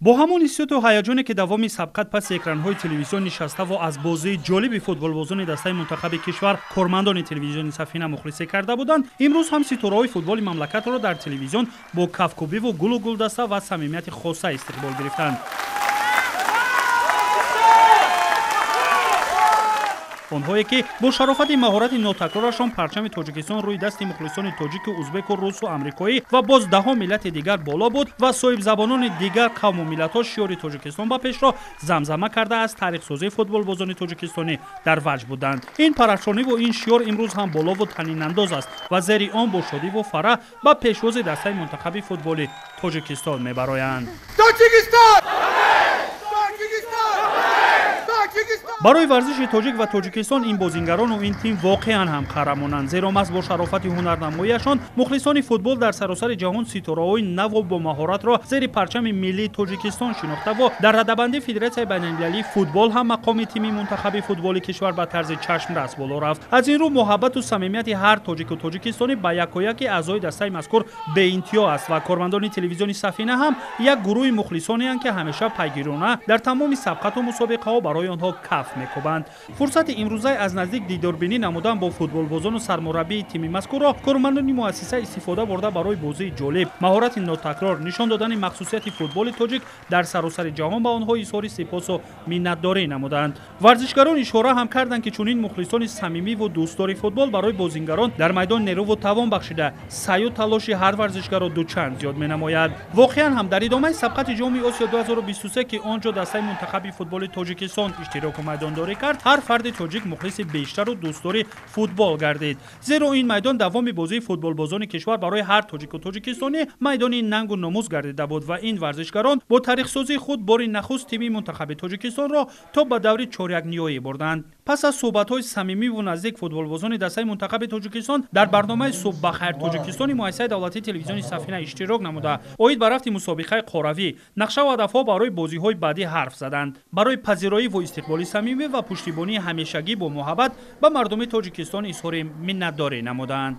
Бо ҳамон ҳиссиёту ҳаяҷоне, ки давоми сабқат паси экранҳои телевизион нишаставу аз бозии ҷолиби футболбозони дастаи мунтахаби кишвар кормандони телевизиони Сафина мухлисӣ карда буданд, имрӯз ҳам ситораҳои футболи мамлакатро дар телевизион бо кафкӯбиву гулу гулдаста ва самимияти хоса истиқбол гирифтанд. Онҳое ки бо шарофати маҳорати нотакрорашон парчами Тоҷикистон рӯи дасти мухлисони тоҷику узбеку русу амрикоӣ ва боз даҳо миллати дигар боло буд ва соҳибзабонони дигар қавму миллатҳо шиёри Тоҷикистон ба пешро замзама карда аз таърихсозии футболбозони тоҷикистонӣ дар ваҷд буданд. Ин парафшониву ин шиёр имрӯз ҳам болову танинандоз аст ва зери он бо шодиву фараҳ ба пешвози дастаи мунтахаби футболи Тоҷикистон мебароянд. Тоҷикистон! Барои варзиши тоҷик ва Тоҷикистон ин бозингарону ин тим воқеан ҳам қаҳрамонанд, зеро маҳз бо шарофати ҳунарнамоияшон мухлисони футбол дар саросари ҷаҳон ситораҳои наву бо маҳоратро зери парчами миллии Тоҷикистон шинохтаву дар радабандии Федератсияи байналмилалии футбол ҳам мақоми тими мунтахаби футболи кишвар ба тарзи чашмрас боло рафт. Аз ин рӯ муҳаббату самимияти ҳар тоҷику тоҷикистонӣ ба якояки аъзои дастаи мазкур беинтиҳо аст ва кормандони телевизиони Сафина ҳам як гурӯҳи мухлисонеанд, ки ҳамеша пайгирона дар тамоми сабқату мусобиқаҳо барои онҳо каф мекӯбанд. Фурсати имрӯзаи аз наздик дидорбинӣ намудан бо футболбозону сармураббии тими мазкурро кормандони муассиса истифода бурда барои бозии ҷолиб, маҳорати нотакрор, нишон додани махсусияти футболи тоҷик дар саросари ҷаҳон ба онҳо изҳори сипосу миннатдорӣ намуданд. Варзишгарон ишора ҳам карданд, ки чунин мухлисони самимиву дӯстдори футбол барои бозингарон дар майдон нерӯву тавон бахшида саъю талоши ҳар варзишгарро дучанд зиёд менамояд. Воқеан ҳам дар идомаи сабқати Ҷоми Осиё 2023, ки он ҷо дастаи мунтахаби футболи Тоҷикистон иштироку майдондорӣ кард, ҳар фарди тоҷик мухлиси бештару дӯстдори футбол гардид, зеро ин майдон давоми бозии футболбозони кишвар барои ҳар тоҷику тоҷикистонӣ майдони нангу номус гардида буд ва ин варзишгарон бо таърихсозии худ бори нахуст тими мунтахаби Тоҷикистонро то ба даври чорякниҳоӣ бурданд. Пас аз суҳбатҳои самимиву наздик футболбозони дастаи мунтахаби Тоҷикистон дар барномаи «Субҳ ба хайр Тоҷикистони» муассисаи давлатии телевизиони Сафина иштирок намуда, оид ба рафти мусобиқаи қоравӣ, нақшаву ҳадафҳо барои бозиҳои баъдӣ ҳарф заданд. Барои пазироиву истиқболи самимӣ ва пуштибонии ҳамешагӣ бо муҳаббат ба мардуми Тоҷикистон изҳори миннатдорӣ намуданд.